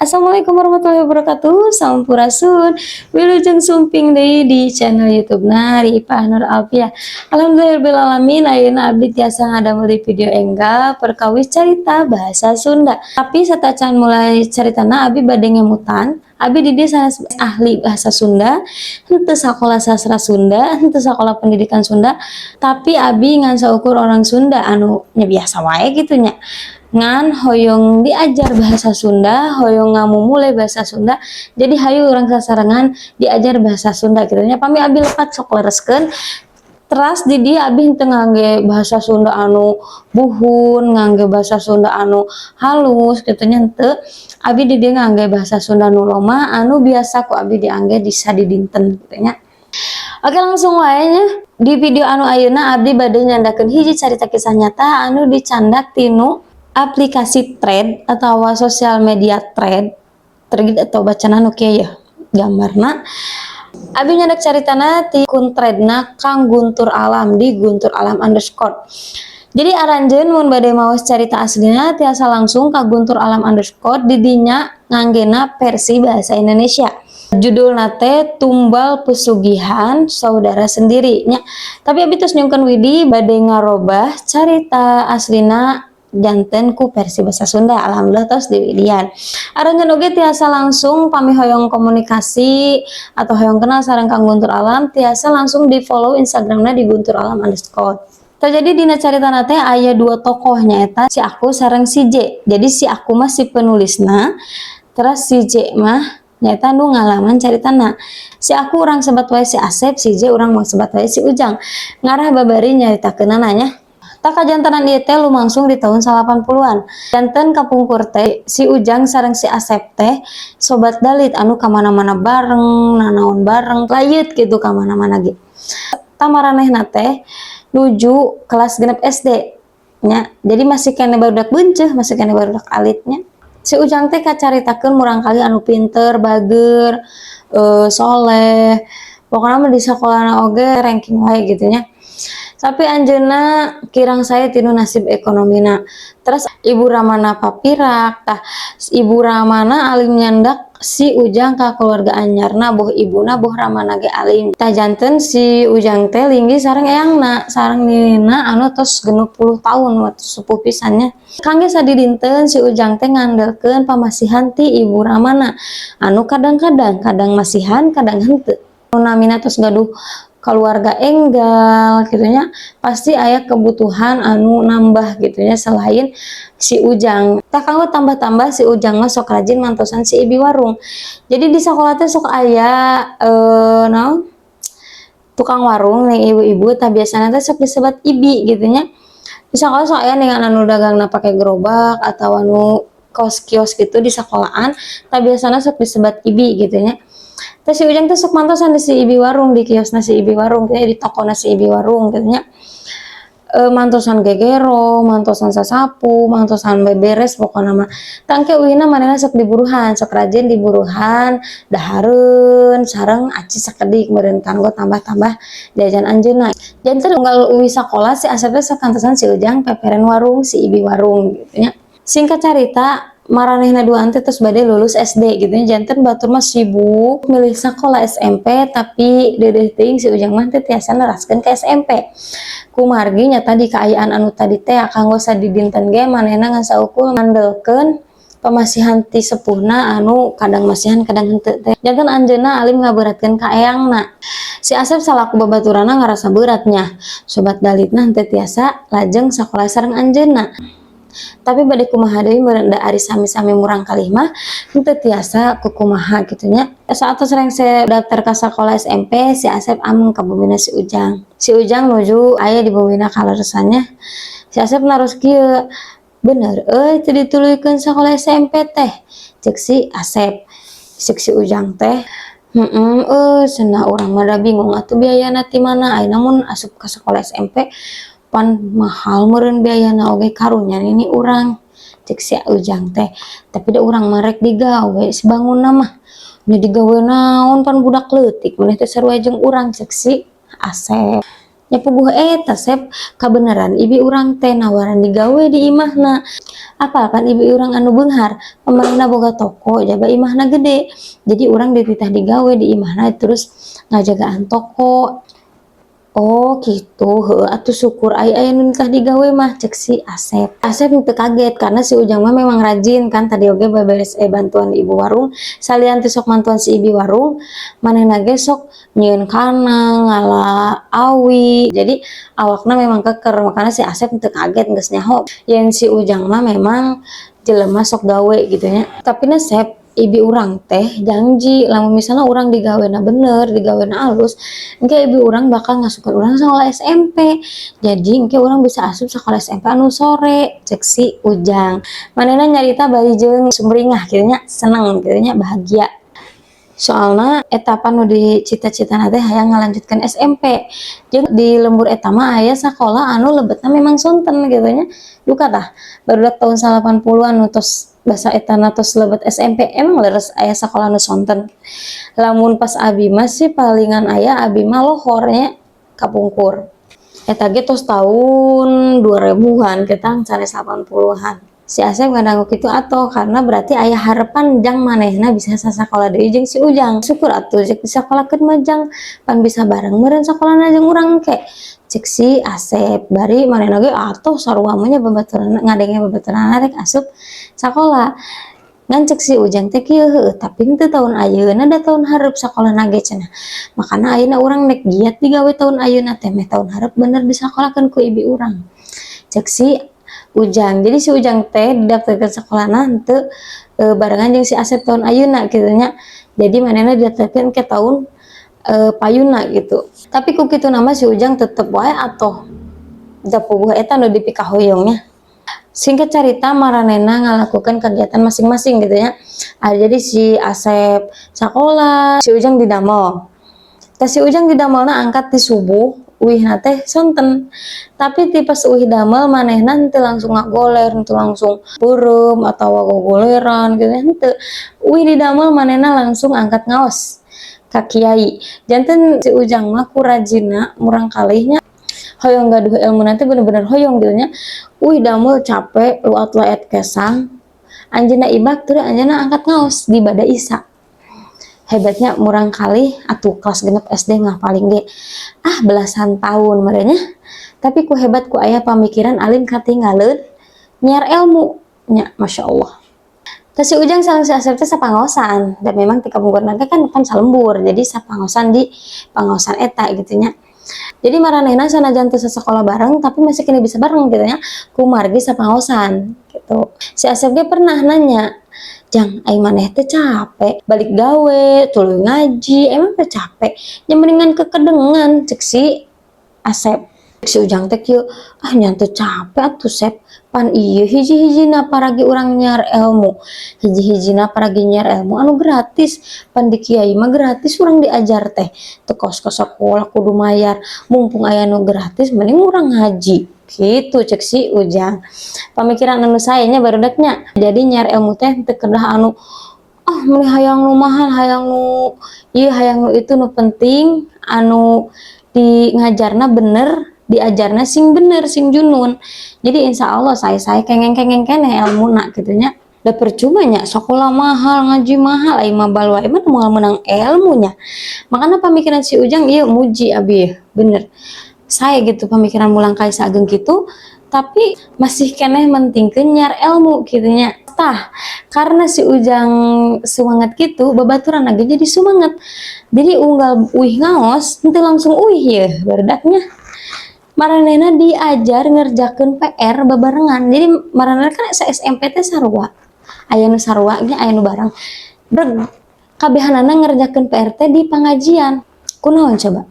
Assalamualaikum warahmatullahi wabarakatuh. Sampurasun. Wilujeng sumping deui di channel YouTube Ripah Nur Alfiah. Alhamdulillahirabbil alamin, ayeuna abdi tiasa ngadamel di video enggal perkawis carita bahasa Sunda. Tapi satacan mulai caritana, abi bade ngemutan. Abi di dieu sanes ahli bahasa Sunda, henteu sakola sastra Sunda, henteu sakola pendidikan Sunda, tapi abi ngan saukur orang Sunda anu nya biasa wae gitu nya. Ngan hoyong diajar bahasa Sunda, hoyong ngamumule bahasa Sunda, jadi hayu urang sasarengan diajar bahasa Sunda gitu nya. Pami abi lepat, sok lereskeun. Teras di dieu abi henteu ngangge bahasa Sunda anu buhun, ngangge bahasa Sunda anu halus gitu nya, henteu. Abi di dieu ngangge bahasa Sunda nu loma anu biasa ku abi diangge di sadidinten gitu nya. Oke, langsung wae nya. Di video anu ayeuna abdi bade nyandakeun hiji carita kisah nyata anu dicandak tinu aplikasi Thread atau sosial media Thread. Thread atau bacana nu kieu ya gambarna. Abi nyandak caritana ti akun Threadna Kang Guntur Alam di Guntur Alam_. Jadi aranjeun mun bade maos carita aslina tiasa langsung ka Guntur Alam_, di dinya nganggena versi bahasa Indonesia. Judulna teh "Tumbal Pesugihan Saudara Sendiri" nya. Tapi abi tos nyungkeun widi bade ngarobah carita aslina janten ku versi bahasa Sunda. Alhamdulillah tos diwidian. Aranjeun oge tiasa langsung pami hoyong komunikasi atau hoyong kenal sareng Kang Guntur Alam, tiasa langsung di follow Instagramna di Guntur Alam_. Terjadi dina caritana teh aya dua tokoh, nyaeta si aku sareng si J. Jadi si aku mah si penulisna, terus si J mah nyaeta nu ngalaman caritana. Si aku urang sebat wae si Asep, si J urang mau sebat wae si Ujang. Ngarah babari nyaritakeunana nya. Tah, kajantenan ieu teh lumangsung di tahun 80-an. Janten kapungkur teh si Ujang sareng si Asep teh sobat dalit anu kamana-mana bareng, nanaon bareng, layut gitu kamana-mana ge. Tah, maranehna teh nuju kelas 6 SD nya. Jadi masih keneh barudak beunceuh, masih keneh barudak alitnya. Si Ujang teh kacaritakeun murangkalih anu pinter, bager, soleh, pokokna mah di sakolana oge ranking wae gitu nya. Tapi anjeunna kirang sae tinu nasib ekonomina. Terus ibu ramana papirak, tah ibu ramana alim nyandak si Ujang ka keluarga anyarna, boh ibuna boh ramana ge alim. Tah, janten si Ujang teh linggih sareng eyangna, sareng ninina anu tos 60 tahun, waktu sepuh pisan nya. Kangge sadidinten si Ujang teh ngandelkeun pamasihan ti ibu ramana anu kadang-kadang, kadang masihan, kadang henteu. Namina tos gaduh keluarga enggal gitu nya, pasti aya kebutuhan anu nambah gitu nya selain si Ujang. Tah, kanggo tambah-tambah, si Ujang mah sok rajin mantosan si ibi warung. Jadi di sakola teh sok aya naon, tukang warung nih, ibu-ibu. Tah, biasana teh sok disebat ibi gitu nya. Di sakola sok aya dengan anu dagangna pake gerobak atau anu kos kios gitu di sekolahan. Tah, biasana sok disebat ibi gitu nya. Tah, si Ujang teh sok mantosan di si ibi warung, di kios si ibi warung, di toko si ibi warung gitu nya. Mantosan gegero, mantosan sasapu, mantosan beberes pokona mah. Tah, engke uihna manehna sok diburuhan, sok rajin diburuhan, dahareun sareng aci sakedik meureun kanggo tambah-tambah jajan anjeunna. Janten unggal uih sakola si Asep teh sok kantosan si Ujang peperen warung si ibi warung gitu nya. Singkat carita, maranehna duaan teh tos bade lulus SD gitu nya. Janten batur mah sibuk milih sakola SMP, tapi deudeuh teuing si Ujang mah teu tiasa neraskeun ke SMP. Kumargi nya tadi kaayaan anu tadi teh, kanggo sadidinten ge manehna ngan saukur ngandelkeun pamasihan ti sepuhna anu kadang masihan kadang henteu teh. Janten anjeunna alim ngaberatkeun ka eyangna. Si Asep salaku babaturanna ngarasa berat nya. Sobat dalitna henteu tiasa lajeng sakola sareng anjeunna. Tapi bade kumaha deui meureun da ari sami-sami murangkalih mah henteu tiasa kukumaha kitu nya. Saat tos rengse daftar ka sakola SMP, si Asep ameng ka bumina si Ujang. Si Ujang nuju aya di bumina kaleresannya. Si Asep naros kieu, "Bener euy teu dituluykeun sakola SMP teh?" cek si Asep. Cek si Ujang teh, "Heeh euy," cenah, "urang mah da bingung atuh biayana ti mana. Ayeuna mun asup ka sakola SMP pan mahal meureun biayana oge, karunya nini urang," cek si Ujang teh. "Tapi da urang mah rek digawe sibangunna mah." "Nya digawe naon, pan budak leutik maneh teh sarua jeung urang," cek si Asep. Nya puguh eta, Sep, kabeneran ibi urang teh nawaran digawe di imahna. Apal pan ibi urang anu beunghar, pamarentah boga toko, jaba imahna gede. Jadi urang dititah digawe di imahna, terus ngajagaan toko. "Oh gitu, heueuh atuh, syukur ai aya nu nitah digawe mah," cek si Asep. Asep teu kaget karena si Ujang mah memang rajin kan, tadi oge beberes bantuan ibu warung. Salian ti sok mantuan si ibi warung, manehna ge sok nyieun kanang, ngala awi. Jadi awakna memang keker, makana si Asep teu kaget, geus nyaho yen si Ujang mah memang jelema sok gawe gitu nya. "Tapi na, Sep, ibi urang teh janji lamun misalnya urang digawena bener, digawena alus, engke ibi urang bakal ngasupkeun urang sekolah SMP. Jadi engke urang bisa asup sekolah SMP anu sore," cek si Ujang. Manehna nyarita bari jeung sumringah kitu nya, seneng kitu nya, bahagia. Soalna eta pan nu dicita-citana teh hayang ngalanjutkeun SMP. Jeung di lembur eta mah aya sakola anu lebetna memang sonten gitu nya. Duka tah, barudak tahun 80-an nu tos basa etana tos lebet SMP, emang leres aya sakola nu sonten. Lamun pas abi mah sih palingan aya abi mah lohor nya, kapungkur. Eta ge tos tahun 2000-an ketang, sanes 80-an. Si Asep ngadangu kitu atoh, karena berarti aya harepan jang manehna bisa sasakola deui jeung si Ujang. "Syukur atuh cek disakolakeun mah, Jang, pan bisa bareng meureun sakolana jeung urang engke," cek si Asep. Bari manehna ge atoh sarua mah nya babaturanna, ngadenge babaturanna rek asup sakola. Ngan cek si Ujang teh kieu, "Heueuh, tapi henteu tahun ayeuna da tahun hareup sakolana ge," cenah. "Makana ayeuna urang nek giat digawe tahun ayeuna teh, meh tahun hareup bener disakolakeun ku ibi urang," cek si Ujang. Jadi si Ujang teh didaftarkeun sakolana henteu barengan jeung si Asep tahun ayeuna kitu nya. Jadi manehna didaftarkeun ke tahun payuna gitu. Tapi ku kituna mah si Ujang tetep wae atoh, da puguh eta nu dipikahoyong nya. Singkat carita, maranehna ngalakukeun kegiatan masing-masing gitu ya. Ah, jadi si Asep sakola, si Ujang didamel. Tah, si Ujang didamelna angkat di subuh, uihna teh sonten. Tapi ti pas uih damel, manehna henteu langsung ngagoler, henteu langsung beureum atawa gogoleran gitu, henteu. Uih didamel, manehna langsung angkat ngaos ka kiai. Janten si Ujang mah ku rajinna murangkalih nya, hoyong gaduh ilmu teh bener-bener hoyong gitu nya. Uih damel capek, luat laet kesang, anjeunna ibak, terus anjeunna angkat ngaos di bada Isya. Hebatnya murangkalih atuh kelas 6 SD mah, paling ge ah belasan tahun merenya. Tapi ku hebat, ku aya pamikiran alim katinggaleun nyiar ilmu nya, Masya Allah. Tah, si Ujang sareng si Asep teh sapangaosan dan memang ti kapungkurna teh kan kan salembur, jadi sapangaosan di pangaosan eta gitu nya. Jadi maranehna sanajan teu sasakola bareng, tapi masih kena bisa bareng gitu nya, kumargi sapangaosan gitu. Si Asep ge pernah nanya, "Jang, ai maneh teh capek balik gawe tuluy ngaji, emang teu capek? Nya mendingan kekedengan," cek si Asep. Si Ujang teh kieu, "Ah, nya teu capek atuh, Sep, pan ieu hiji-hijina paragi urang nyiar ilmu, hiji-hijina paragi nyiar ilmu anu gratis, pan di kiai mah gratis urang diajar teh, teu kos ka sakola kudu mayar, mumpung aya nu gratis mending urang ngaji," gitu cek si Ujang. Pamikiran anu sae nya, barudak nya. Jadi nyiar ilmu teh teu kedah anu ah meuni hayang nu mahal, hayang nu ieu, hayang nu itu. Nu penting anu di ngajarna bener, diajarna sing bener, sing junun. Jadi insya Allah sae-sae, kengeng-kengeng keneh elmuna gitu nya. Da percuma nya sekolah mahal, ngaji mahal, ai mabal wae mah moal menang ilmunya. Makanya pamikiran si Ujang ieu muji abi, bener saya gitu, pemikiran murangkalih saageng gitu, tapi masih keneh mentingkeun nyiar ilmu gitu nya. Tah, karena si Ujang semangat gitu, babaturan ge jadi semangat. Jadi unggal uih ngaos, henteu langsung uih ye barudaknya, maranehna diajar ngerjakeun PR babarengan. Jadi maranehna kan sa SMP teh sarua, aya nu sarua ge, aya nu bareng. Breg kabehanana ngerjakeun PR teh di pengajian. Kunaon coba?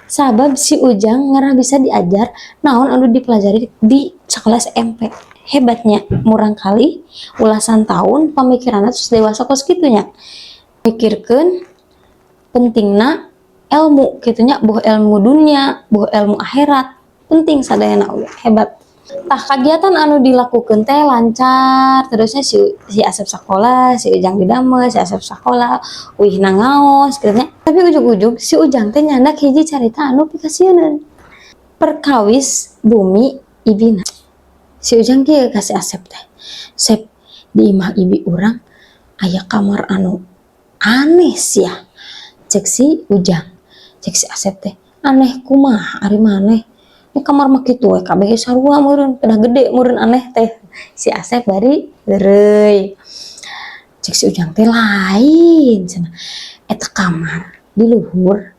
Sabab si Ujang ngarah bisa diajar naon anu dipelajari di sekolah SMP. Hebatnya murangkalih ulasan tahun, pamikiranna terus dewasa kos kitu nya, mikirkeun pentingna ilmu kitu nya, boh ilmu dunia boh ilmu akhirat, penting sadayana oge. Hebat. Tah, kagiatan anu dilakukeun teh lancar terusnya. Si si Asep sekolah, si Ujang didamel, si Asep sekolah, uihna ngaos gitu nya. Tapi ujug-ujug si Ujang teh nyandak hiji carita anu pikasieuneun. Perkawis bumi ibina. Si Ujang kieu ka si Asep teh, "Sep, di imah ibi urang aya kamar anu aneh sia," cek si Ujang. Cek si Asep teh, "Aneh kumaha ari maneh? Ini kamar mah kitu we kabeh ge sarua meureun, pedah gede meureun aneh teh." Si Asep bari heureuy. Cek si Ujang teh, "Lain," cenah. "Eta kamar di luhur,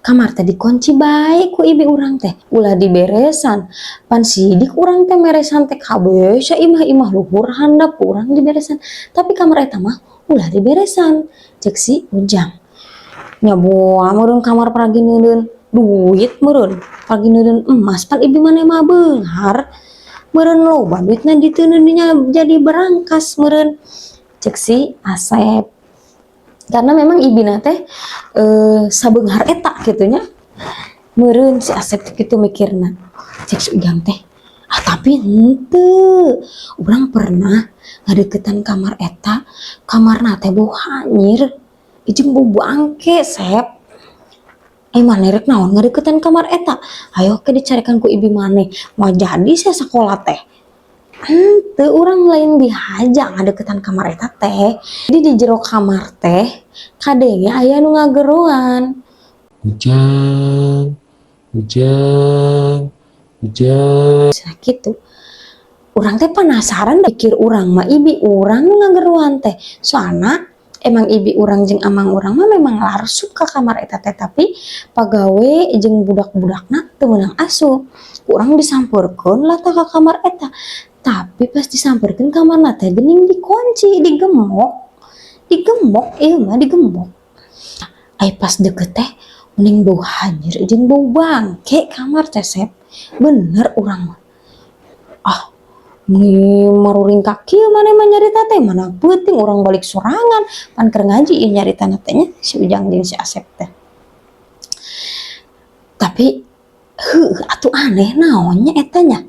kamar teh dikunci bae ku ibi urang teh, ulah diberesan. Pan sidik urang teh meresan teh kabeh saimah-imah luhur handap ku urang diberesan. Tapi kamar eta mah ulah diberesan," cek si Ujang. "Nya boa meureun kamar paragi neureun duit meureun, paragi neureun emas, pan ibi maneh mah beunghar. Meureun loba duitna diteundeun nya jadi berangkas meureun," cek si Asep. Karena memang ibina teh sabeunghar eta kitu nya. Meureun si Asep teh kitu mikirna. Cek si Ujang teh, "Ah, tapi henteu. Urang pernah ngadeukeutan kamar eta, kamarna teh bau hanyir jeung bau bangke, Sep. Eh, maneh rek naon ngadeukeutan kamar eta? Hayo ke dicarekan ku ibi maneh, moal jadi sia sakola teh." Henteu, urang lain dihaja ngadeukeutan kamar eta teh. Jadi di jero kamar teh kadenge aya nu ngageroan. Ujang, Ujang, Ujang. Cenah kitu. Urang teh penasaran, pikir urang mah ibi urang nu ngageroan teh. Soalna emang ibi urang jeung amang urang mah memang larsuk ka kamar eta teh, tapi pagawe jeung budak-budakna teu meunang asup. Ku urang disampeurkeun lah tah ka kamar eta. Tapi pas disampeurkeun, kamarna teh geuning dikunci, digemok. Digemok ieu mah, digemok. Ai pas deket teh mending bau hanyir jeung bau bangke kamar teh, Sep. Bener urang mah. Ah, meni maruringkak kieu maneh mah nyarita teh, mana peuting urang balik sorangan, pan keur ngaji ieu nyaritana teh nya si Ujang jeung si Asep teh. Tapi heueuh atuh aneh naon nya eta nya.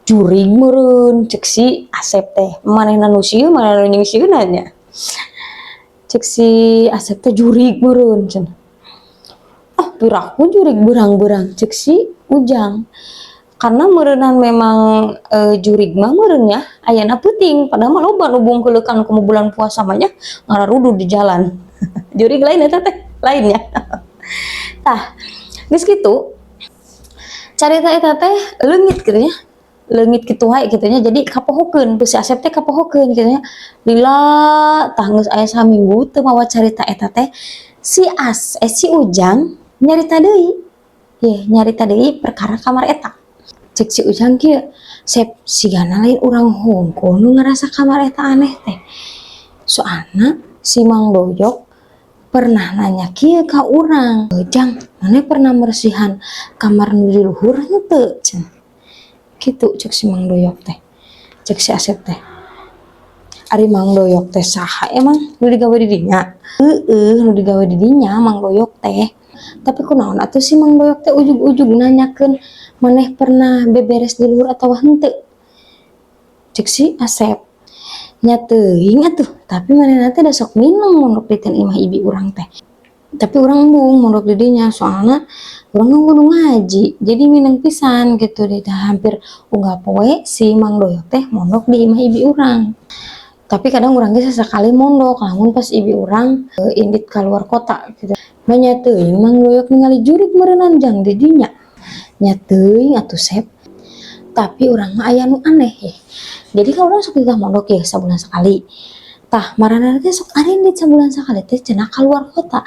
Jurig meureun, cek si Asep teh. Manehna nu sieun, manehna nu nyingsieunan nya. Cek si Asep teh, "Jurig meureun," cenah. "Ah, piraku jurig beurang-beurang," cek si Ujang. Karena meureunan memang jurig mah meureun nya ayana peuting, padahal mah loba nu bungkeulekan komo bulan puasa mah nya, ngararuduh di jalan. Jurig lain eta teh, lain nya. Tah, geus kitu carita eta teh leungit kitu nya. Leungit kitu wae kitu nya, jadi kapohokeun ku si Asep teh, kapohokeun kitu nya. Lila tah, geus aya saminggu teu mawa carita eta teh, si Ujang nyarita deui. Yeh, nyarita deui perkara kamar eta. Cek si Ujang kieu, "Sep, sigana lain urang hungkul nu ngarasa kamar eta aneh teh. Soalna si Mang Doyok pernah nanya kieu ka urang, 'Jang, maneh pernah meresihan kamar nu di luhur henteu?' cenah." Kitu cek si Mang Doyok teh. Cek si Asep teh, "Ari Mang Doyok teh saha emang, nu digawe di dinya?" "Heueuh, nu digawe di dinya Mang Doyok teh." "Tapi kunaon atuh si Mang Doyok teh ujug-ujug nanyakeun maneh pernah beberes di luhur atawa henteu?" cek si Asep. "Nya teuing atuh, tapi manehna teh da sok mineng mondok di imah ibi urang teh. Tapi urang embung mondok di dinya, soalna urang kan kudu ngaji, jadi mineng pisan gitu deh, hampir unggal poe si Mang Doyok teh mondok di imah ibi urang. Tapi kadang urang ge sesekali mondok lamun pas ibi urang indit keluar kota gitu. Nya teuing Mang Doyok ningali jurig meureunan, Jang, di dinya." "Nya teuing atuh, Sep. Tapi urang mah aya nu aneh ye. Jadi kan urang sok dititah mondok ye sabulan sakali. Tah, maranehna teh sok arindit sabulan sakali teh cenah keluar kota.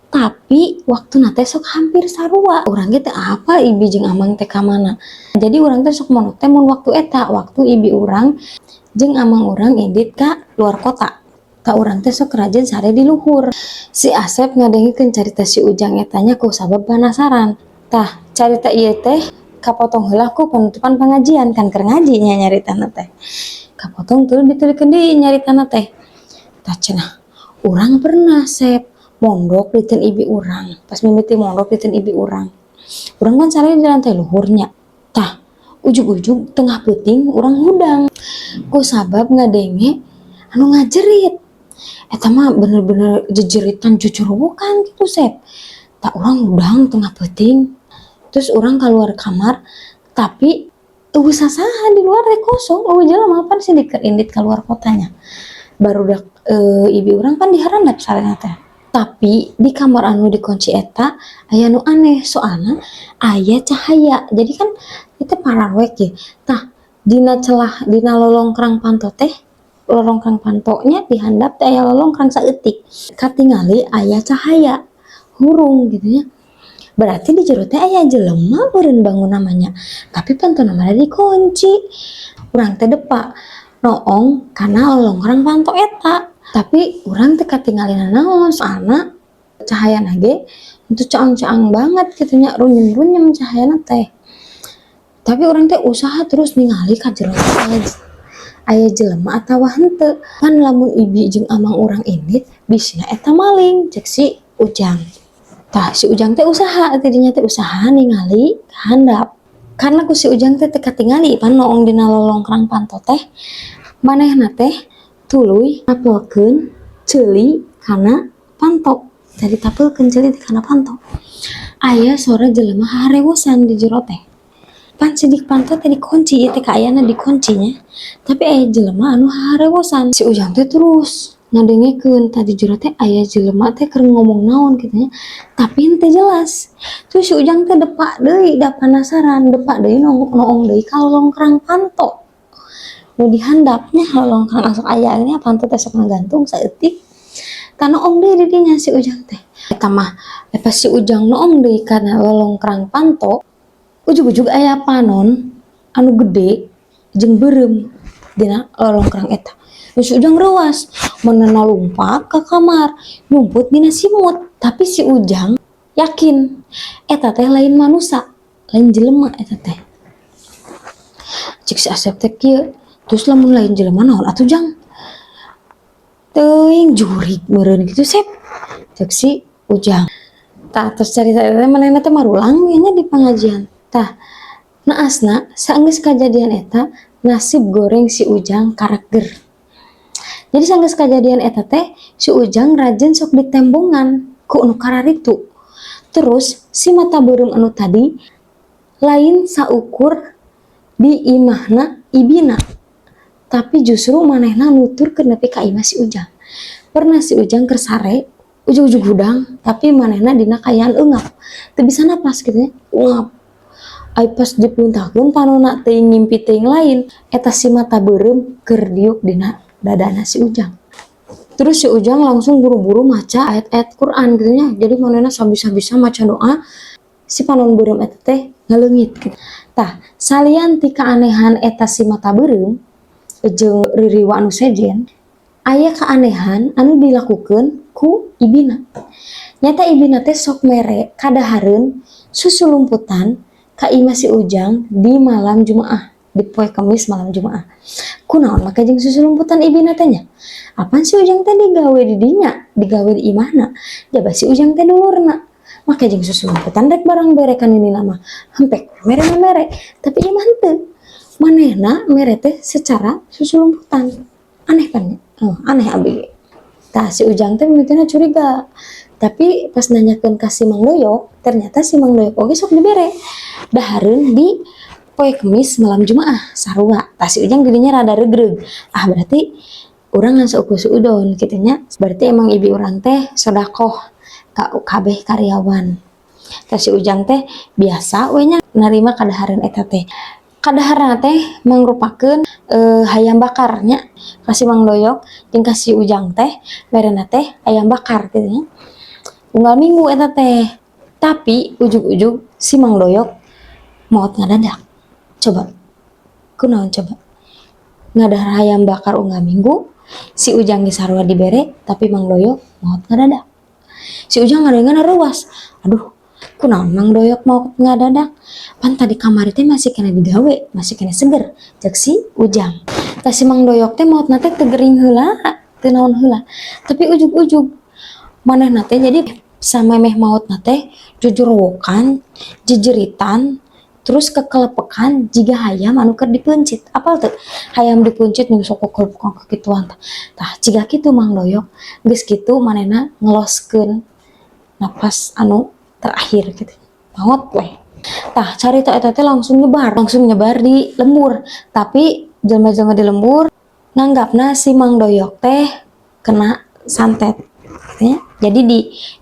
Tapi waktuna teh sok hampir sarua. Urang ge teu apal ibi jeung amang teh ka mana. Jadi urang teh sok mondok teh mun waktu eta, waktu ibi urang jeung amang urang indit ka luar kota. Tah, urang teh sok rajin sare di luhur." Si Asep ngadengekeun carita si Ujang eta nya ku sabab penasaran. Tah, carita ieu teh kapotong heula ku penutupan pengajian, kan keur ngaji nya nyaritana teh. Kapotong tuluy dituluykeun deui nyaritana teh. "Tah," cenah, "urang pernah, Sep, mondok di ibi urang. Pas mimiti mondok di ibi urang. Urang kan sare di lantai luhur nya. Tah, ujug-ujug tengah peuting urang hudang. Ku sabab ngadenge anu ngajerit. Eta mah bener-bener jejeritan jujurukan gitu, Sep. Tah, urang hudang tengah peuting. Terus urang keluar kamar, tapi euweuh sasaha di luar teh, kosong, euweuh jelema. Pan si keur indit keluar kotanya barudak. Ibi urang pan diharandap sarena teh, tapi di kamar anu dikunci eta aya nu aneh, soalna aya cahaya. Jadi kan itu pararwek ya. Tah, dina celah dina lolongkrang panto teh, lolongkrang pantonya dihandap teh aya lolongkrang saeutik, katingali aya cahaya hurung gitu nya. Berarti di jero teh aya jelema meureun bangun namanya, tapi pantona mah dikunci. Urang teh depa noong kana lolongkrang panto eta, tapi urang teh katingali naon, soalna cahayana ge itu caang-caang banget gitu nya, runyem-runyem cahayana teh. Tapi urang teh usaha terus ningali ka jero teh aya jelema atawa henteu. Pan lamun ibi jeung amang urang indit, bisina eta maling, cek si Ujang. Tah, si Ujang teh usaha tidinya teh, usaha ningali ka handap. Karena ku si Ujang teh teu katingali pan noong dina lolongkrang panto teh, manehna teh tuluy napelkeun ceuli kana panto. Jadi tapelkeun ceuli teh kana panto. Aya sora jelema harewosan di jero teh. Pan sidik panto teh dikunci, ieu teh kaayana dikuncinya, tapi aya jelema anu harewosan. Si Ujang teh terus ngadengekeun, tadi jero teh aya jelema teh keur ngomong naon kitu nya, tapi henteu jelas. Terus si Ujang teh depa deui, da penasaran, depa deui noong deui ka lolongkrang panto nu dihandapnya, lolongkrang anu sok aya nya panto teh sok ngagantung saeutik. Tah, noong deui di dinya si Ujang teh. Eta mah pas si Ujang noong deui kana lolongkrang panto, ujug-ujug aya panon anu gede jeung beureum dina lolongkrang eta. Si Ujang reuas, manehna lumpat ka kamar, nyumput dina simut. Tapi si Ujang yakin eta teh lain manusia, lain jelema eta teh. Cek si Asep teh kieu, "Terus lamun lain jelema naon atuh, Jang?" "Teuing, jurig meureun kitu, Sep," cek si Ujang. Tah, terus carita eta teh manehna teh marulang we nya di pangajian. Tah, naasna saenggeus kajadian eta, nasib goreng si Ujang karakter. Jadi saenggeus kajadian eta teh si Ujang rajin sok ditembongan ku nu kararitu. Terus si mata beureum anu tadi lain saukur di imahna ibina, tapi justru manehna nuturkeun nepi ka imah si Ujang. Pernah si Ujang keur sare, ujug-ujug hudang, tapi manehna dina kaayaan eungap, teu bisa napas kitu nya, ungap. Ai pas dipuntakeun panonna, teuing ngimpi teuing lain, eta si mata beureum keur diuk dina dadana si Ujang. Terus si Ujang langsung buru-buru maca ayat-ayat Quran gitu nya. Jadi manehna sabisa-bisa maca doa, si panon beureum eta teh ngaleungit gitu. Tah, salian ti keanehan eta si mata beureum jeung ririwa anu sejen, aya keanehan anu dilakukeun ku ibina. Nyata ibina teh sok mere kadahareun susulumputan ka imah si Ujang di malam Jumaah, di poe Kemis malam Jumaah. Kunaon make jeung susulumputan ibina teh nya? Apan si Ujang teh digawe di dinya, digawe di imahna? Jaba si Ujang teh dulurna. Make jeung susulumputan rek barang bere kan ini mah. Hempek mere mah mere, tapi ieu mah henteu. Manehna mere teh secara susulumputan. Aneh kan ya? Oh, aneh abi ge. Tah, si Ujang teh mimitina curiga. Tapi pas nanyakeun ka si Mang Doyok, ternyata si Mang Doyok oge sok dibere dahareun di poe Kemis malam Jumaah sarua. Tah, si Ujang didinya rada regreg. Ah, berarti urang ngan saukur suudon kitu nya. Berarti emang ibi urang teh sodakoh ka kabeh karyawan. Tah, si Ujang teh biasa we nya narima kadahareun eta teh. Kadaharna teh mangrupakeun hayam bakar nya, ka si Mang Doyok jeung ka si Ujang teh merena teh ayam bakar kitu nya. Unggal minggu eta teh. Tapi ujug-ujug si Mang Doyok maot ngadadak. Coba, kunaon coba? Ngadahar hayam bakar unggal minggu, si Ujang ge sarua dibere, tapi Mang Doyok maot ngadadak. Si Ujang ngadengeun reuas. Aduh, kunaon Mang Doyok maot ngadadak? Pan tadi kamari teh masih keneh digawe, masih keneh seger, cek si Ujang. Tah, si Mang Doyok teh maotna teh teu gering heula, teu naon heula. Tapi ujug-ujug manehna teh jadi samemeh maotna teh jujurowokan, jejeritan, terus kekelepekan jiga hayam anu keur dipeuncit. Apal teu? Hayam dipeuncit nih sok kekelepekan kekituan tah. Tah, jiga kitu Mang Doyok. Geus kitu manehna ngeloskeun napas anu terakhir gitu. Maot weh. Tah, carita eta teh langsung nyebar di lembur. Tapi jelema-jelema di lembur nganggapna si Mang Doyok teh kena santet gitu ya. Jadi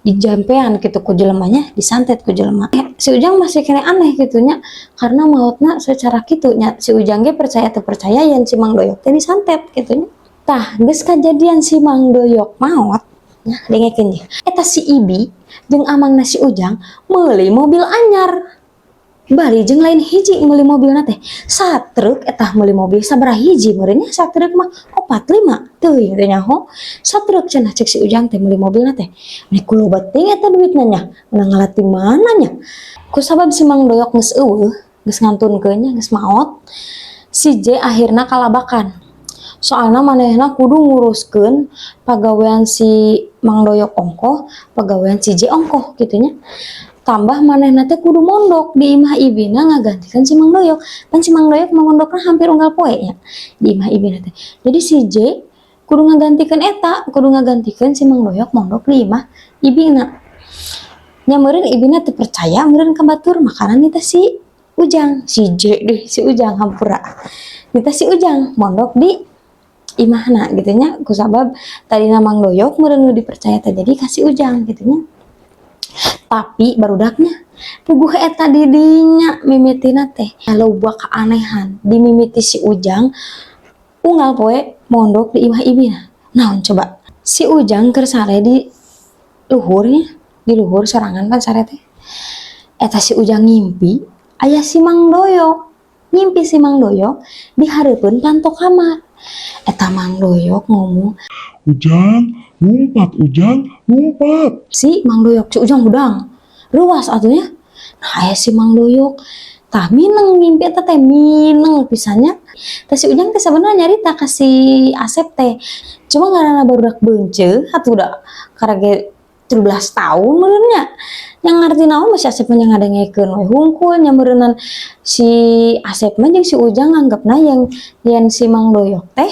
di jampean gitu ku jelemanya, disantet ku jelema. Si Ujang masih keneh aneh gitu nya, karena mautna secara kitu nya. Si Ujang ge percaya atau percaya yang si Mang Doyok teh disantet gitu nya. Tah, geus kajadian si Mang Doyok maot nya, dengekeun ye. Eta si Ibi jeung amangna si Ujang meuli mobil anyar. Bari jeung lain hiji meuli mobilna teh, satruk. Eta meuli mobil sabaraha hiji meureun nya? Satruk mah opat lima teuing teh nyaho. Satruk cenah cek si Ujang teh meuli mobilna teh. Ini ku loba teuing eta duitna nya, meunang ngalat di mana nya. Kusabab si Mang Doyok geus euweuh, geus ngantunkeun nya, geus maot, si J akhirna kalabakan. Soalna manehna kudu nguruskeun pagawean si Mang Doyok ongkoh, pagawean si J ongkoh gitu nya. Tambah manehna teh kudu mondok di imah ibina ngagantikeun si Mang Doyok. Pan si Mang Doyok mah mondokna hampir unggal poe nya di imah ibina teh. Jadi si J kudu ngagantikeun eta, kudu ngagantikeun si Mang Doyok mondok di imah ibina. Nya meureun ibina teu percaya meureun ka batur, makana nitah si Ujang, si J deh, si Ujang, hampura. Nitah si Ujang mondok di imahna gitu nya, kusabab tadina Mang Doyok meureun nu dipercaya teh jadi ka si Ujang gitu nya. Tapi barudaknya puguh eta di dinya mimitina teh loba keanehan di mimiti si Ujang unggal poe mondok di imah ibina. Naon coba? Si Ujang keur sare di luhur nya, di luhur sorangan kan sare teh. Eta si Ujang ngimpi aya si Mang Doyok. Ngimpi si Mang Doyok di hareupeun panto kamar. Eta Mang Doyok ngomong, "Ujang, lumpat Ujang, lumpat." Si Mang Doyok, si Ujang hudang. Reuwas atuh nya. Nah, aya si Mang Doyok. Tah, mineng mimpi eta teh, mineng pisan nya. Tah, si Ujang teh sebenarnya nyarita ka si Asep teh. Cuma ngaranna barudak beunceuh atuh da karege 17 tahun meureun nya. Yang ngarti naon mah si Asep mah, ngadengekeun we hungkul nya. Meureunan si Asep mah jeung si Ujang nganggepna yang yen si Mang Doyok teh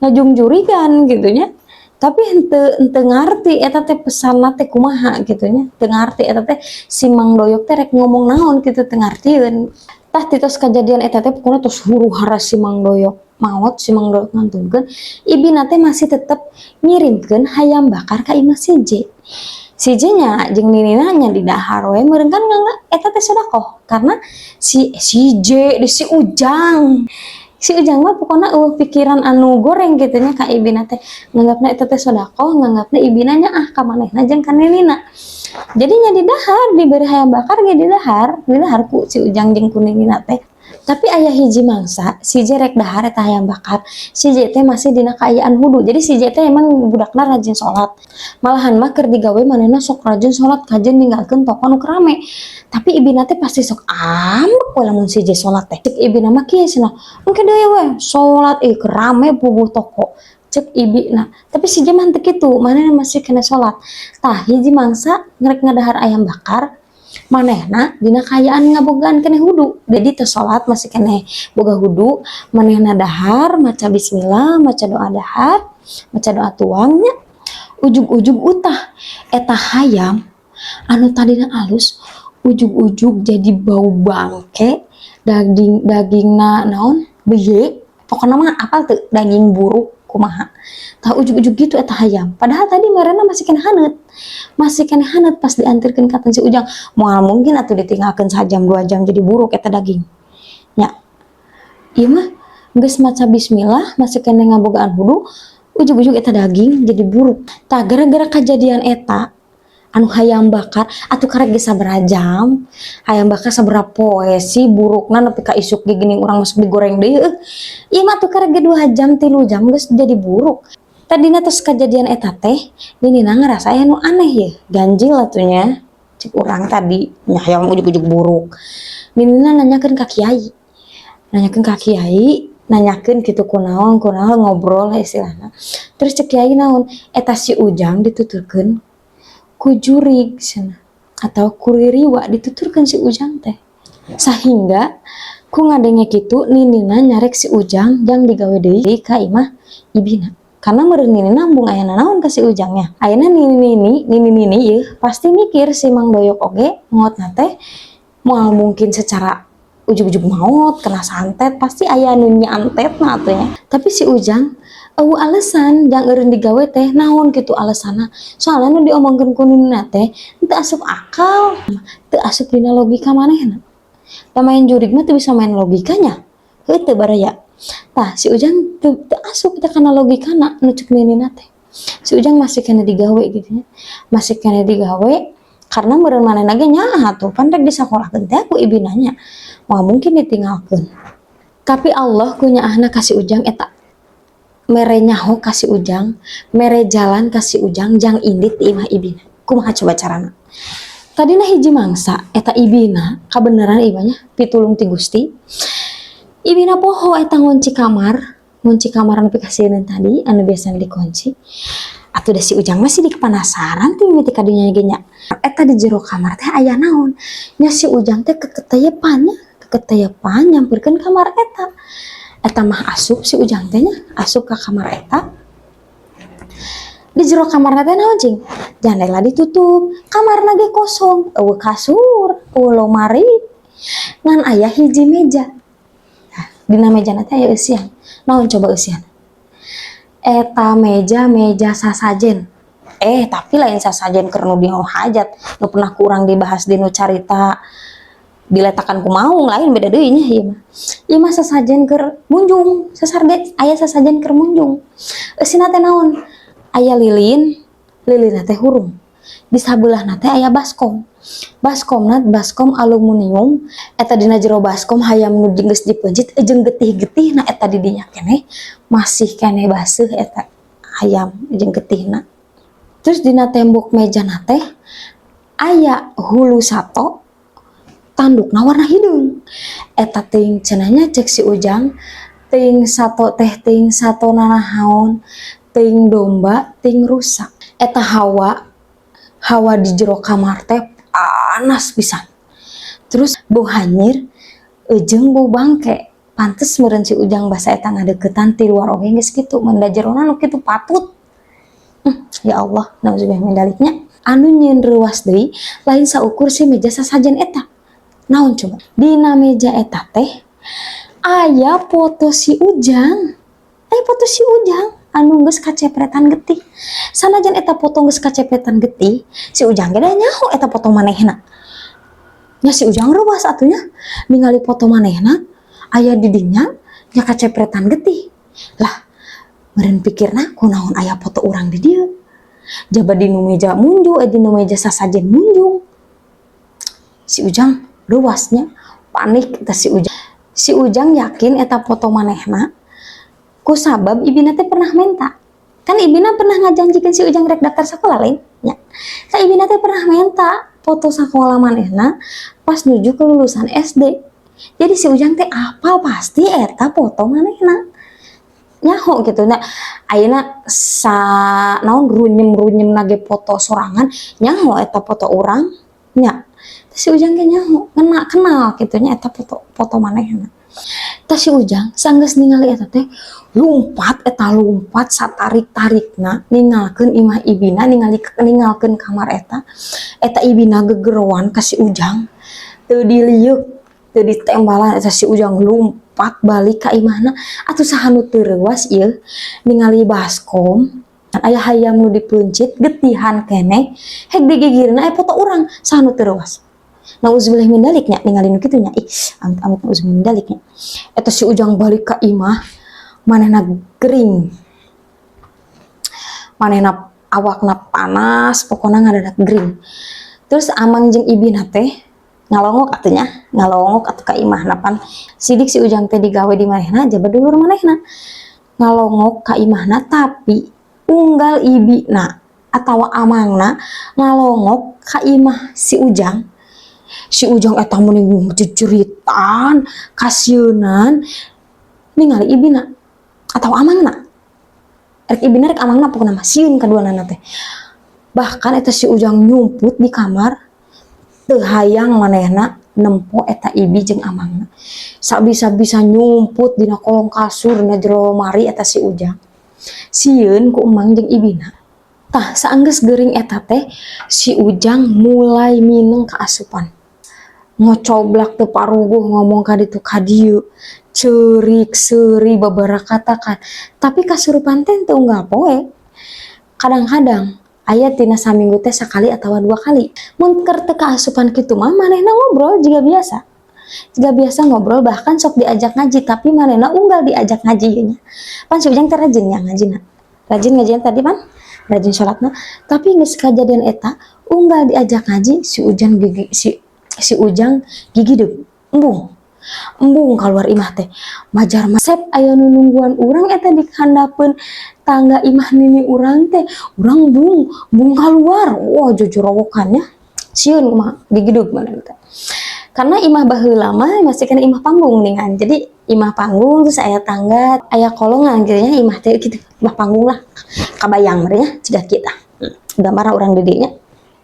ngajungjurigan gitu nya. Tapi henteu ngarti eta teh pesanna teh kumaha gitu nya. Teu ngarti eta teh si Mang Doyok teh rek ngomong naon gitu, teu ngartieun. Tah, ti tos kajadian eta teh pokona tos huru hara si Mang Doyok maot, si Mang Doyok ngantunkeun, ibina teh masih tetep ngirimkeun hayam bakar ka imah si J. Si J nya jeung ninina nya didahar we meureun kan nganggap eta teh sedekah karena si si J di si Ujang. Si Ujang mah pokona euweuh pikiran anu goreng gitu nya ka ibina teh. Nganggapna eta teh sedekah, nganggapna ibina nyaah ka manehna jeung ka ninina. Jadi nya didahar, diberi hayam bakar ge didahar, didahar ku si Ujang jeung ku ninina teh. Tapi aya hiji mangsa si J rek dahar eta hayam bakar, si J teh masih dina kaayaan wudu. Jadi si J teh emang budakna rajin salat. Malahan mah keur digawe manehna sok rajin salat kajen ninggalkeun toko nu keur rame. Tapi ibina teh pasti sok ambek we lamun si J salat teh. Cek ibina mah kieu cenah, "Engke deui we salat ih keur rame puguh toko." Cek ibina. Tapi si J mah henteu kitu, manehna masih keneh salat. Tah, hiji mangsa ngerek ngadahar ayam bakar, manehna dina kaayaan ngabogaan keneh wudu. Jadi teu salat, masih keneh boga wudu, manehna dahar maca bismillah, maca doa dahar, maca doa tuang nya. Ujug-ujug utah eta hayam anu tadina alus ujug-ujug jadi bau bangke, daging dagingna naon beye pokokna mah, apal teu daging buruk kumaha. Tah, ujug-ujug gitu eta hayam, padahal tadi marana masih keneh haneut, masih keneh haneut pas diantarkeun ka si Ujang. Moal mungkin atuh ditinggalkeun sajam 2 jam jadi buruk eta daging nya. Ieu mah geus maca bismillah, masih keneh ngabogaan wudu, ujug-ujug eta daging jadi buruk. Tah, gara-gara kejadian eta anu hayam bakar atuh karek geus sabaraha jam hayam bakar, sabaraha poe sih burukna, nepi ka isuk ge geuning urang masuk digoreng deui eueuh. Ieu mah atuh karek ge 2 jam 3 jam geus jadi buruk. Tadina tos kejadian eta teh ninina ngerasa aya nu aneh ye, ganjil atuh nya cek urang tadi nya, hayam ujug-ujug buruk. Ninina nanyakeun ka kiai, nanyakeun ka kiai, nanyakeun kitu kunaon kunaon, ngobrol lah istilahna. Terus cek kiai naon, eta si Ujang dituturkeun ku jurig cenah atau ku ririwa, dituturkeun si Ujang teh. Sahingga ku ngadenge kitu ninina nyarek si Ujang jang digawe deui ka imah ibina, karena meureun ninina embung aya nanaon ka si Ujangnya. Ayeuna nini nini nini nini ieu pasti mikir si Mang Doyok oge maotna teh. Moal mungkin secara ujug-ujug maot kena santet, pasti aya nu nyantetna atuh nya. Tapi si Ujang euweuh alasan jang eureun digawe teh naon kitu alasanna, soalna nu diomongkeun ku ninina teh teu asup akal, teu asup dina logika manehna. Da main jurig mah teu bisa main logikanya, heuh teu, baraya? Tah, si Ujang teu asup teh kana logikana nu cek ninina teh. Si Ujang masih keneh digawe gitu nya, masih keneh digawe karena meureun manehna ge nyaah atuh pan rek disakolahkeun teh ku ibina nya, moal mungkin ditinggalkeun. Tapi Allah ku nyaahna ka si Ujang eta mere nyaho ka si Ujang, mere jalan ka si Ujang jang indit di imah ibina. Kumaha coba carana? Tadina hiji mangsa eta ibina kabeneran ieu mah nya, pitulung ti Gusti. Ibina poho eta ngunci kamar, ngunci kamar anu pikasieun tadi anu biasana dikunci. Atuh da si Ujang mah sidik penasaran ti mimiti ka dinya ge nya. Eta di jero kamar teh aya naon? Nya si Ujang teh keketeyepan nya, keketeyepan nyamperkeun kamar eta. Eta mah asup si Ujang teh nya, asup ka kamar eta. Di jero kamarna teh naon cing? Jandela ditutup, kamarna ge kosong, euweuh kasur, euweuh lomari, ngan aya hiji meja. Nah, dina mejana teh aya eusian. Naon coba eusian? Eta meja, meja sasajen. Eh, tapi lain sasajen keur nu di hajat, nu pernah ku urang dibahas di nu carita diletakan ku maung, lain, beda deui nya ieu mah. Ieu mah sasajen keur munjung, sasarde aya sasajen keur munjung. Eusina teh naon? Aya lilin, lilinna teh hurung. Di sabeulahna teh aya baskom. Baskomna baskom aluminium, eta dina jero baskom hayam nu geus dipeuncit jeung getih-getihna eta di dinya keneh, masih keneh baseuh eta hayam jeung getihna. Terus dina tembok mejana teh aya hulu sato, tandukna warna hideung. Eta teuing cenah nya, cek si Ujang, teuing sato teh teuing sato nanahaon, teuing domba, teuing rusa. Eta hawa hawa di jero kamar teh panas pisan. Terus bau hanyir jeung bau bangke. Pantes meureun si Ujang basa eta ngadeukeutan ti luar oge geus kitu, mun da jerona nu kitu patut. Ya Allah, nauzubillah min dzalik nya. Anu nyieun reuwas deui lain saukur si meja sasajen eta. Naon coba? Dina meja eta teh aya foto si Ujang. Aya foto si Ujang anu geus kacepretan getih. Sanajan eta foto geus kacepretan getih, si Ujang ge da nyaho eta foto manehna. Nya si Ujang reuwas atuh nya, ningali foto manehna aya di dinya nya kacepretan getih. Lah, meureun pikirna kunaon aya foto urang di dieu? Jaba dinu meja munjung, eh, dinu meja sasajen munjung. Si Ujang reuwas nya, panik eta si Ujang. Si Ujang yakin eta foto manehna ku sabab ibina teh pernah menta. Kan ibina pernah ngajanjikeun si Ujang rek daftar sakola lain nya. Ka ibina teh pernah menta foto sakola manehna pas nuju kelulusan SD. Jadi si Ujang teh apal pasti eta foto manehna. Nyaho gitu. Nah, ayeuna sa naon runyem-runyemna ge foto sorangan nyaho eta foto urang nya. Si Ujang ge nyaho, kena kenal kitu nya eta foto foto manehna. Tah, si Ujang sanggeus ningali eta teh lumpat eta, lumpat satarik-tarikna ninggalkeun imah ibina, ningali ninggalkeun kamar eta. Eta ibina gegeroan ka si Ujang, teu dilieuk, teu ditembalan, eta si Ujang lumpat balik ka imahna. Atuh saha nu teu reuwas ieu ningali baskom aya hayam nu dipeuncit getihan keneh, hek digigirna aya foto urang, saha nu teu reuwas? Nauzubillah min dzalik nya, ningali nu kitu nya. Ih, amit amit, nauzubillah min dzalik nya. Eta si Ujang balik ka imah, manehna gering, manehna awakna panas, pokona ngadadak gering. Terus amang jeung ibina teh ngalongok atuh nya, ngalongok atuh ka imahna, pan sidik si Ujang teh digawe di manehna jaba dulur manehna. Ngalongok ka imahna, tapi unggal ibina atawa amangna ngalongok ka imah si Ujang, si Ujang eta meni jejeritan kasieunan ningali ibina atau amangna, rek ibina rek amangna, pokona mah sieun kaduanana teh. Bahkan eta si Ujang nyumput di kamar, teu hayang manehna nempo eta ibi jeung amangna. Sabisa-bisa nyumput dina kolong kasur, dina jero lemari eta si Ujang, sieun ku emang jeung ibina. Tah, saenggeus gering eta teh si Ujang mulai mineng kaasupan. Ngocoblak teu paruguh, ngomong ka ditu ka dieu, ceurik seuri babarakatakan, tapi kasurupan teh teu unggal poe. Kadang-kadang aya tina saminggu teh sakali atawa 2 kali. Mun keur teu kaasupan kitu mah manehna ngobrol jiga biasa ngobrol, bahkan sok diajak ngaji, tapi manehna unggal diajak ngaji ieu nya. Pan si Ujang teh rajin nya ngajina, rajin ngajina tadi, pan rajin sholatna, tapi geus kajadian eta unggal diajak ngaji si Ujang gigi si si Ujang gigideg, embung embung keluar imah teh majar, "Sep, aya nu nungguan urang eta di handapeun tangga imah nini urang teh." Urang embung embung keluar. Wah, jojorowokan nya, sieun kumaha, gigideg manehna teh. Karena imah baheula mah masih kena imah panggung ningan, jadi imah panggung terus aya tangga, aya kolongan gitu nya imah teh gitu, imah panggung lah, kabayang meureun nya jiga kita gambar urang di dinya.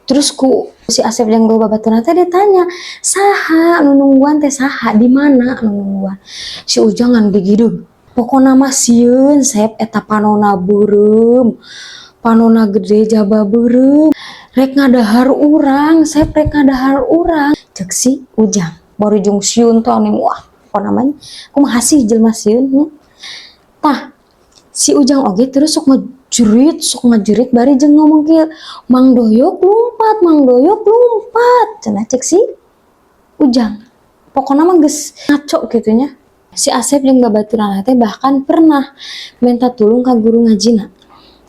Terus ku si Asep jeung babaturan teh ditanya, "Saha nu nungguan teh, saha, di mana nu nungguan?" Si Ujang ngan gigideg, "Pokona mah sieun, Sep, eta panona beureum, panona gede jaba beureum, rek ngadahar urang, Sep, rek ngadahar urang," cek si Ujang. Baru jeung sieun teh anu wah, pokona mah kumaha sih jelema sieun nya. Tah, si Ujang oge terus sok ngajerit bari jeung ngomong kieu, "Mang Doyok lumpat, Mang Doyok lumpat," cenah cek si Ujang. Pokona mah geus ngaco kitu nya. Si Asep jeung babaturanna teh bahkan pernah minta tulung ka guru ngajina.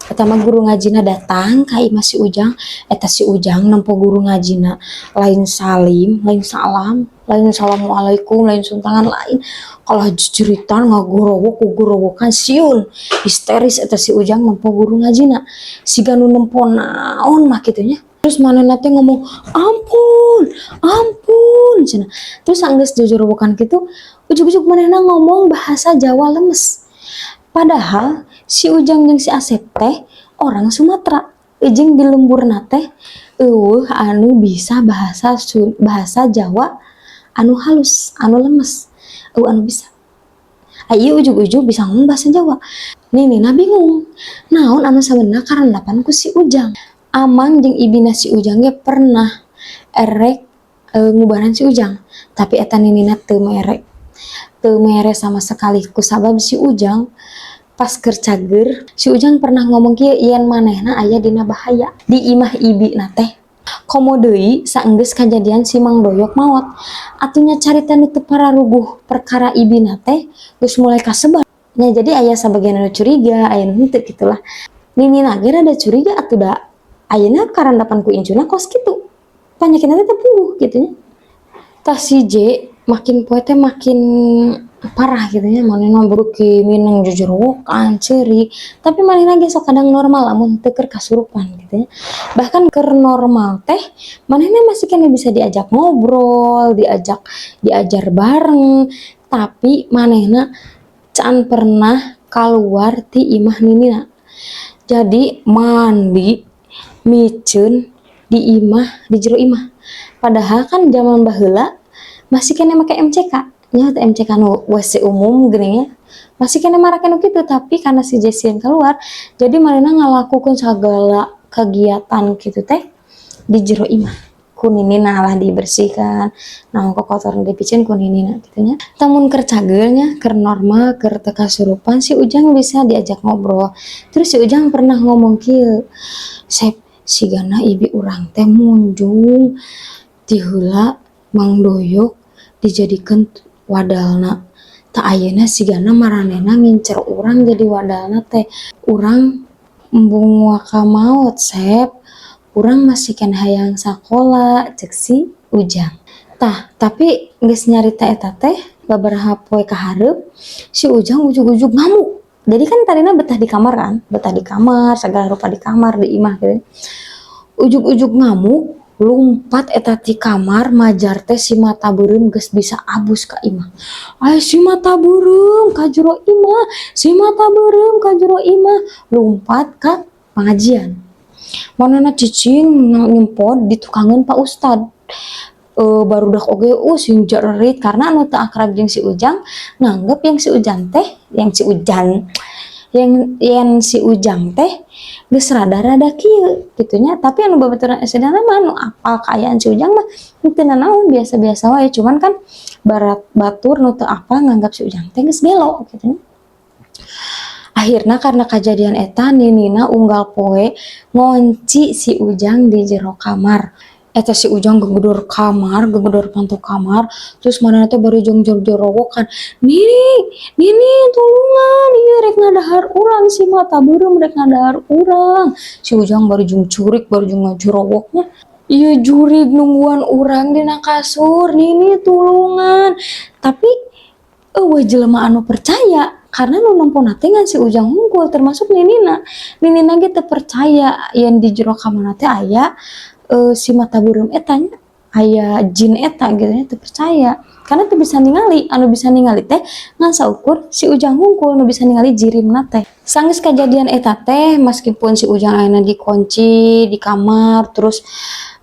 Eta mah guru ngajina datang ka imah si Ujang. Eta si Ujang nempo guru ngajina lain salim, lain salam, lain assalamualaikum, lain suntangan, lain. Kalah jejeritan, ngagorowok gogorowokan, sieun, histeris eta si Ujang nempo guru ngajina. Siga nu nempo naon mah kitu nya. Terus manehna teh ngomong, "Ampun, ampun," cenah. Terus sanggeus jojorowokan kitu, ujug-ujug manehna ngomong bahasa Jawa lemes. Padahal si Ujang jeung si Asep teh orang Sumatera. Jeung di lemburna teh euweuh anu bisa bahasa Jawa anu halus, anu lemes. Euweuh anu bisa. Ai ieu ujug-ujug bisa ngomong bahasa Jawa. Ninina bingung, naon anu sabenerna karandapan ku si Ujang. Amang jeung ibina si Ujang ge pernah erek ngubaran si Ujang, tapi eta ninina teu mere. Teu mere sama sekali kusabab si Ujang pas keur cager, si Ujang pernah ngomong kieu yen manehna aya dina bahaya di imah ibina teh. Komo deui saenggeus kajadian si Mang Doyok maot. Atuh nya carita nu teu pararuguh perkara ibina teh geus mulai kasebar. Nya jadi aya sabagian anu curiga, aya nu henteu kitulah. Ninina ge rada curiga atuh, da ayeuna karandapan ku incuna kos kitu. Panyakitna teh teu puguh kitu nya. Tah, si J makin poe teh makin parah gitu nya, manehna beuki mineng jojorowokan, ceurik, tapi manehna ge sok kadang normal lamun teu keur kasurupan gitu nya. Bahkan keur normal teh manehna masih keneh bisa diajak ngobrol, diajak diajar bareng, tapi manehna can pernah kaluar ti imah ninina. Jadi mandi, miceun di imah, di jero imah. Padahal kan zaman baheula masih keneh make MCK nya, teh MCK nu WC umum geuning nya. Masih keneh marake nu kitu, tapi karena si J sieun keluar, jadi manehna ngalakukeun sagala kegiatan kitu teh di jero imah. Ku ninina lah dibersihkan, naon kokotoran dipiceun ku ninina kitu nya. Tah, mun keur cageur nya, keur normal, keur teu kasurupan, si Ujang bisa diajak ngobrol. Terus si Ujang pernah ngomong kieu, "Sep, sigana ibi urang teh munjung ti heula Mang Doyok dijadikeun wadalna. Tah, ayeuna sigana maranehna ngincer urang jadi wadalna teh. Urang embung waka maot, Sep. Urang masih keneh hayang sakola," cek si Ujang. Tah, tapi geus nyarita eta teh babaraha poe ka hareup si Ujang ujug-ujug ngamuk. Jadi kan tadina betah di kamar kan, betah di kamar, sagala rupa di kamar, di imah gitu. Ujug-ujug ngamuk, lumpat eta ti kamar, majar teh si mata beureum geus bisa abus ka imah. "Ai si mata beureum ka jero imah, si mata beureum ka jero imah," lumpat ka pangajian. Manehna cicing nyempod di tukangeun Pak Ustad. Barudak oge sing jerit karena anu teu akrab jeung si Ujang nganggep yang si Ujang teh, yang si Ujan, Yang yen si Ujang teh geus rada-rada kieu kitu nya. Tapi anu babaturan SD mah anu apal kaayaan si Ujang mah teu nanaon, biasa-biasa wae. Cuman kan barat batur nu teu apal nganggap si Ujang teh geus gelo kitu nya. Akhirna karena kejadian eta, ninina unggal poe ngonci si Ujang di jero kamar. Eta si Ujang gegedor kamar, gegedor pantu kamar, terus manehna teh bari jeung jorowokan, "Nini, Nini, tulungan, ieu rek ngadahar urang, si mata beureum rek ngadahar urang." Si Ujang bari jeung curik, bari jeung ngajorowoknya. "Ieu jurig nungguan urang dina kasur, Nini, tulungan." Tapi euweuh jelema anu percaya karena nu nempona teh ngan si Ujang hungkul, termasuk ninina. Ninina ge teu percaya yen di jero kamarna teh aya si mata beureum eta nya, aya jin eta gitu nya, teu percaya. Karena teu bisa ningali, anu bisa ningali teh ngan saukur si Ujang hungkul nu bisa ningali jirimna teh. Sanggeus kajadian eta teh, meskipun si Ujang ayeuna dikunci di kamar, terus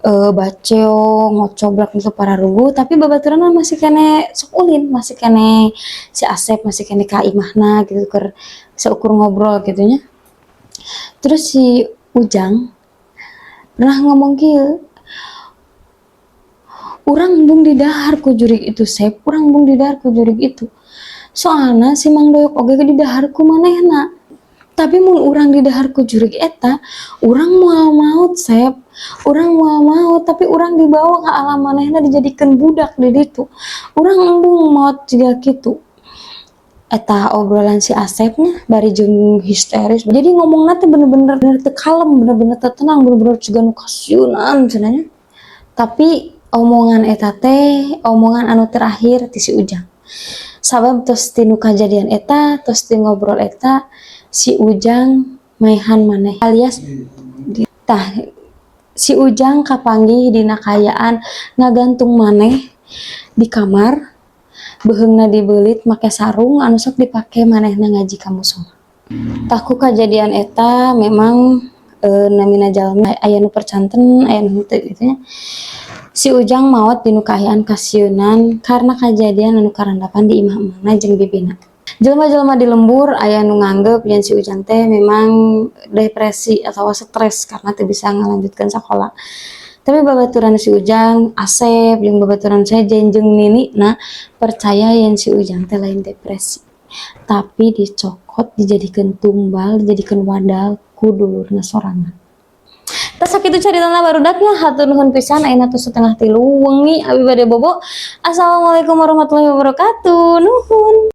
baceo ngocoblak gitu pararuguh, tapi babaturanna masih keneh sok ulin, masih keneh si Asep masih keneh ka imahna gitu keur saukur ngobrol gitu nya. Terus si Ujang pernah ngomong kieu, "Urang embung didahar ku jurig itu, Sep, urang embung didahar ku jurig itu. Soalna si Mang Doyok oge didahar ku manehna. Tapi mun urang didahar ku jurig eta, urang moal maot, Sep. Urang moal maot, tapi urang dibawa ka alam manehna, dijadikeun budak di ditu. Urang embung maot jiga kitu." Eta obrolan si Asep nya bari jeung histeris. Jadi ngomongna teh bener-bener teu kalem, bener-bener teu tenang, bener-bener jiga nu kasieunan cenah nya. Tapi omongan eta teh omongan anu terakhir ti si Ujang. Sabab tos tinu kajadian eta, tos ti ngobrol eta, si Ujang maehan maneh alias tah si Ujang kapanggih dina kaayaan ngagantung maneh di kamar, beuheungna dibeulit make sarung anu sok dipake manehna ngaji ka musola. Tah, ku kajadian eta memang namina jalmi aya nu percanten, aya nu henteu gitu nya. Si Ujang maot dinu kaayaan kasieunan karena kajadian anu karandapan di imah emangna jeung bibina. Jelema-jelema di lembur aya nu nganggep yen si Ujang teh memang depresi atau stres karena teu bisa ngalanjutkeun sakola. Tapi babaturan si Ujang, Asep, jeung babaturan sejen jeung ninina percaya yen si Ujang teh lain depresi, tapi dicokot, dijadikeun tumbal, dijadikeun wadal ku dulurna sorangan. Tah, sakitu caritana, barudak nya. Hatur nuhun pisan. Ayeuna tos 2.30 wengi, abi bade bobo. Assalamualaikum warahmatullahi wabarakatuh. Nuhun.